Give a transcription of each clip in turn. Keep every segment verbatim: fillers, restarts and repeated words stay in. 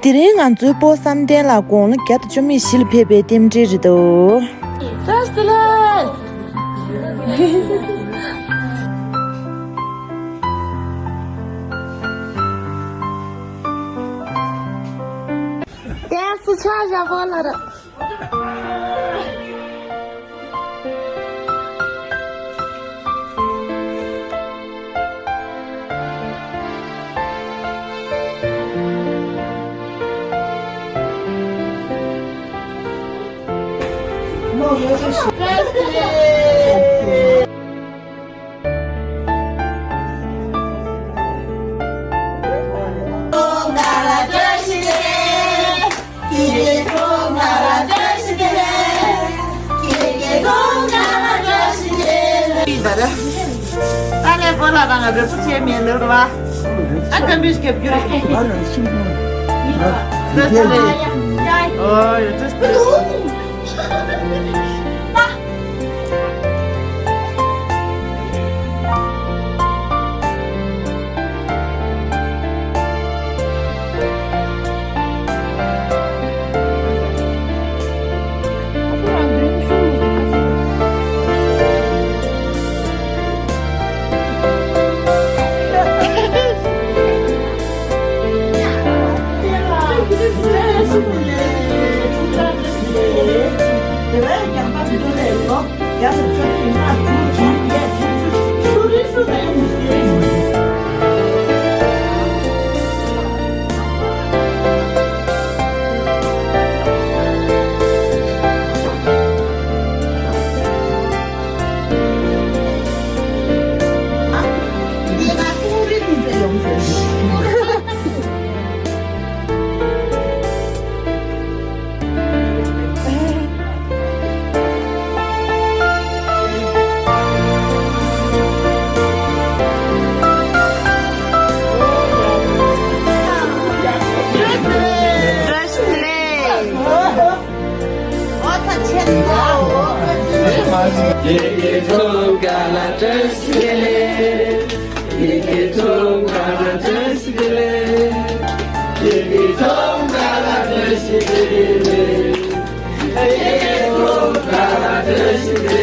དེ་རིང་ང་ཚོའི་སྤོ་བསམ་གཏན་ལགས་དགུང་ལོ་བརྒྱ་དང་བཅུ་མེད་བཞི་ལ་ཕེབས་པའི་རྟེན་འབྲེལ་རེད་འདུག་བཀྲ་ཤིས་བདེ་ལེགས། ཏེ་སུ་ཆ་བཞག་པོ་ལ་ར། ད་ལས་གོ་ལ་རང་རེ་སུ་བྱས་མེད་ལོ་ར་བ། ཨ་ཀམ་པུས་ཀེབ་རྒྱུ་རེད། ཨོ་ཡོད་ཏོ། སུ་བཀྲ་ཤིས་བདེ་ལེགས། ལོ་གསར་ཚེས་པ་ཉིན། བཀྲ་ཤིས་བདེ་ལེགས། ཨ་ཡ། བཀྲ་ཤིས་བདེ་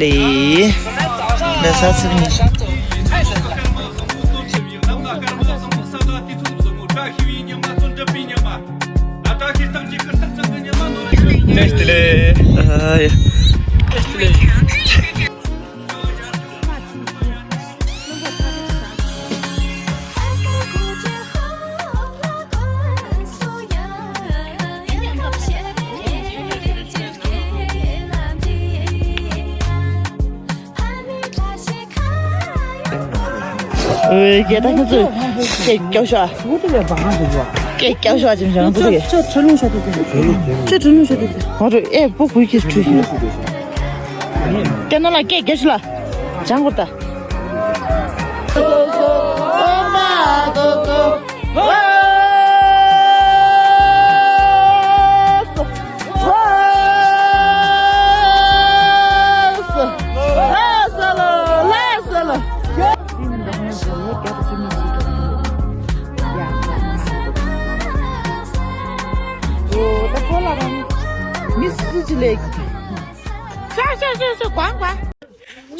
ལེགས། ཨོའི། རྒྱལ་དར་ཁྱོད་ཚོས་སྐད་རྒྱག་ཤོག་ཨ། སྐད་རྒྱག་ཤོག་ཨ། ཅིམ་ཞང་ཚོ་དེ། ཁྱོད་ཁྲོ་ལུང་ཤོག་དེ། ཁྱོད་ཁྲོ་ལུང་ཤོག་དེ། ཨོ་རེད། ཨེ་པོ་བུའི་ཁྱེད་ཁྲོ་ཤོག་དེ་ནོ་ལ་སྐད་རྒྱག་ཤོག་ལ། ཅང་གོ་ད།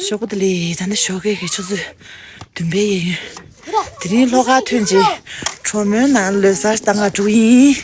ཞོགས་པ་བདེ་ལེགས། ད་ནི་ཞོགས་ཀས་ཀྱི་ཆུ་ཚོད་བདུན་པའི་གཡས་གཡོན། དེ་རིང་ལྷོ་ཁ་ཐོན་རྗེས་གྲོ་མོའི་ནང་ལོ་གསར་གཏང་ག་འགྲོ་གི་ཡིན།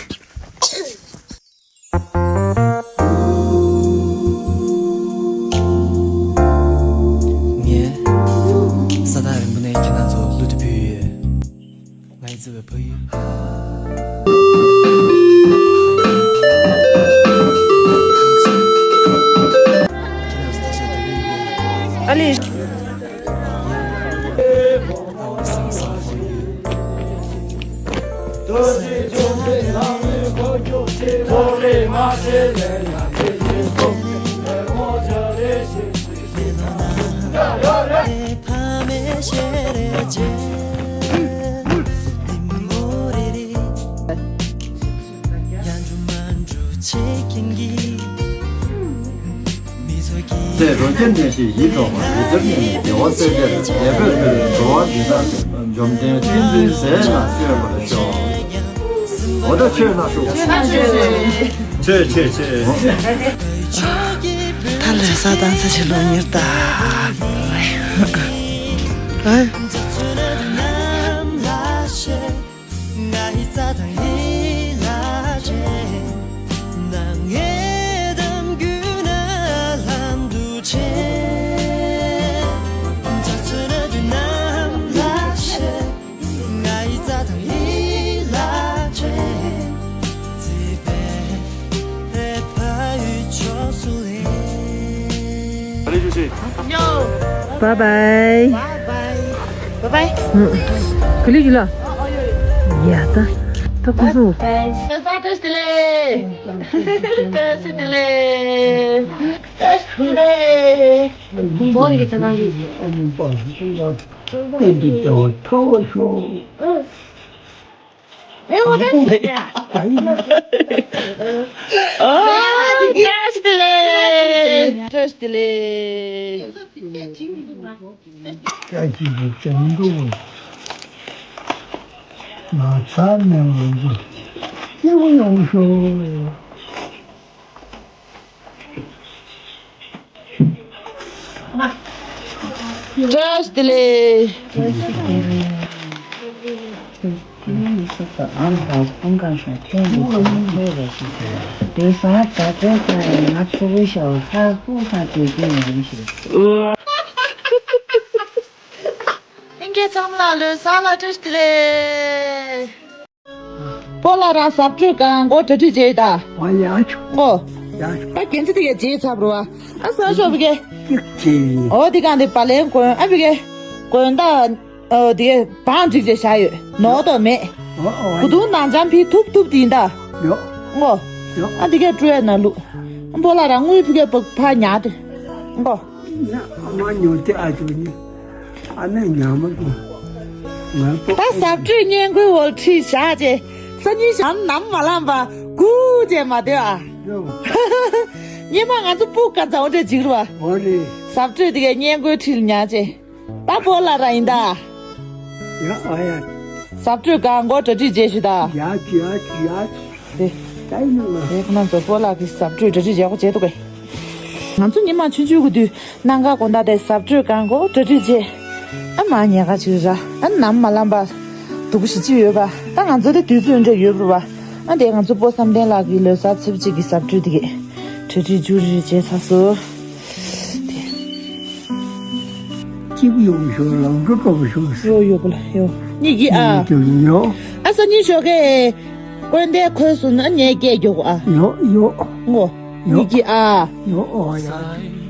ཚེ་རོ་བརྒྱ་ནད་ཀྱིས་ཡིད་འཕྲོག་པ། རི་རྩེར་གནས་ནས་བདེ་བ་སྲས་བཅས་ལ། ནད་པའི་ཁྲོད་ནས་འགྲོ་བ་འདི་དག་ཀྱང་། འཇོམས་ལྡན་བསྟན་འཛིན་ཟས་ལ་སྤྱོད་པར་ཤོག་འོ་ད་ཆོས་ན་ཤོག་ཆོས་ཆོས་ཆོས། ད་ལས་ས་དང་ས་ཆེ་ལོ་ཉེར་ད། ཨེ། Bye bye. Bye bye. Bye bye. ཨུ། ག་ལེ་ཡིན་ལ། ཡ་ད། ད་ཁོ་ཚོ། བཀྲ་ཤིས་བདེ་ལེགས། བཀྲ་ཤིས་བདེ་ལེགས། བཀྲ་ཤིས་བདེ་ལེགས། བཀྲ་ཤིས་བདེ་ལེགས། བཀྲ་ཤིས་བདེ་ལེགས། བཀྲ་ཤིས་བདེ་ལེགས། བཀྲ་ཤིས་བདེ་ལེགས། ང་ཚ་ནས་ང་ཚོ་སྐྱིད་པོ་ཡོང་ཤོག་བཀྲ་ཤིས་བདེ་ལེགས། ལྷན་རྒྱས་ཚང་མ་ལ་ལོ་གསར་ལ་བཀྲ་ཤིས་བདེ་ལེགས། སྤོ་ལགས་རང་ཟབ་སྤྲོས་གང་མགོ་གྲ་སྒྲིག་བྱས་ད། ཨ་ཡ་ཆུ། ཨོ། ཡ་ཆུ། ད་རྒྱན་ཆ་དེ་ཡ་རྗེས་ཚབ་རོ་ཨ། ཨ་ས་ཤོག་བི་གེ། ཅིག་ཅིག་ཨོ་དེ་གང་དེ་བ་ལན་གོན་ཨ་བི་གེ། གོན་ད། ཨོ་དེ་གེ་བང་སྒྲིག་བྱས་བཞག་ཡོད་ནོ་ཏོ་མེད། ཨོ་ཨོ། གུ་དུང་ནང་འཇམ་ཕི་ཐུབ་ཐུབ་དེ་ཡིན་ད། ཡོ། ཨོ། ཡོ། ཨ་དེ་གེ་སྤྲོས་ན་ལུ། སྤོ་ལགས་རང་དངུལ་བི་གེ་ཕ་ཉག་དེ། ཨོ། ཨ་མ་ཉོ་དེ་ཨ་ཅོ་ནི། ཨ་ནེ་ཉ་མ་ཀུ། ང་པོ། ད་ཟབ་སྤྲོས་བརྙན་འགོའི་འོག་ཁྲིད་བཞག་ཅེ། སང་ཉིན་ཞག་ནམ་མ་ལངས་པ་སྒུག་ཅེ་མ་སྡོད་ཨ། ཡོ། ཉི་མ་ང་ཚོ་སྤུ་ག་ཚ་འོ་འདྲ་འཇིགས་རུ་བ། འོ་རེད། ཟབ་སྤྲོས་དེ་གའི་བརྙན་འགོའི་ཁྲིད་ཉག་ཅེ། ད་སྤོ་ལགས་རང་ཡིན་ད། ཡ་ཨ་ཡ། ཟབ་སྤྲོས་གང་མགོ་གྲ་སྒྲིག་བྱེད་ཞུ་ད། ཡ་ཅི་ཡ་ཅི་ཡ་ཅི། དེ། ད་ཡིན་ནོ་ལ། དེ་ཁོ་ན་ཚོ་སྤོ་ལགས་ཀྱི་ཟབ་སྤྲོས་གྲ་སྒྲིག་བྱེད་དགོས་བྱེད་དུ་གས། ང་ཚོ་ཉི་མ་ཆུང་ཆུང་གི་དུས་གནམ་གང་དགོང་དག་དེ་ཟབ་སྤྲོས་གང་མགོ་གྲ་སྒྲིག་བྱེད། ཨ་མ་ཉལ་ཁ་ཅིག་ར་ཨ་ནམ་མ་ལངས་པ། སྡུག་པོ་ཞིག་ཅི་ཡོད་པ། ད་ང་ཚོ་དེ་དུས་ཚོད་འདྲ་ཡོད་པ། ཨ་དེ་ང་ཚོ་སྤོ་བསམ་གཏན་ལགས་ཀྱི་ལོ་གསར་ཚེས་གཅིག་གི་ཟབ་སྤྲོས་དེ་གས། གྲ་སྒྲིག་མཇུག་རིལ་བྱས་ཚར་སོང་། དེ། སྐྱིད་པོ་ཡོང་ཤོག་ལམ་འགྲོ་སྤྲོ་པོ་ཤོག་ཡོ་ཡོ་པོ་ལ་ཡོ། གཉིས་ཀྱི་ཨ། ཡོ། ཨ་ས་གཉིས་ཤོག་གེ། ཀོན་ཏེ་ཁོས་སུ་ན་ངས་སྐད་རྒྱོག་ཨ། ཡོ་ཡོ། ངོ། ཡོ། གཉིས་ཀྱི་ཨ། ཡོ་ཨོ་ཡ།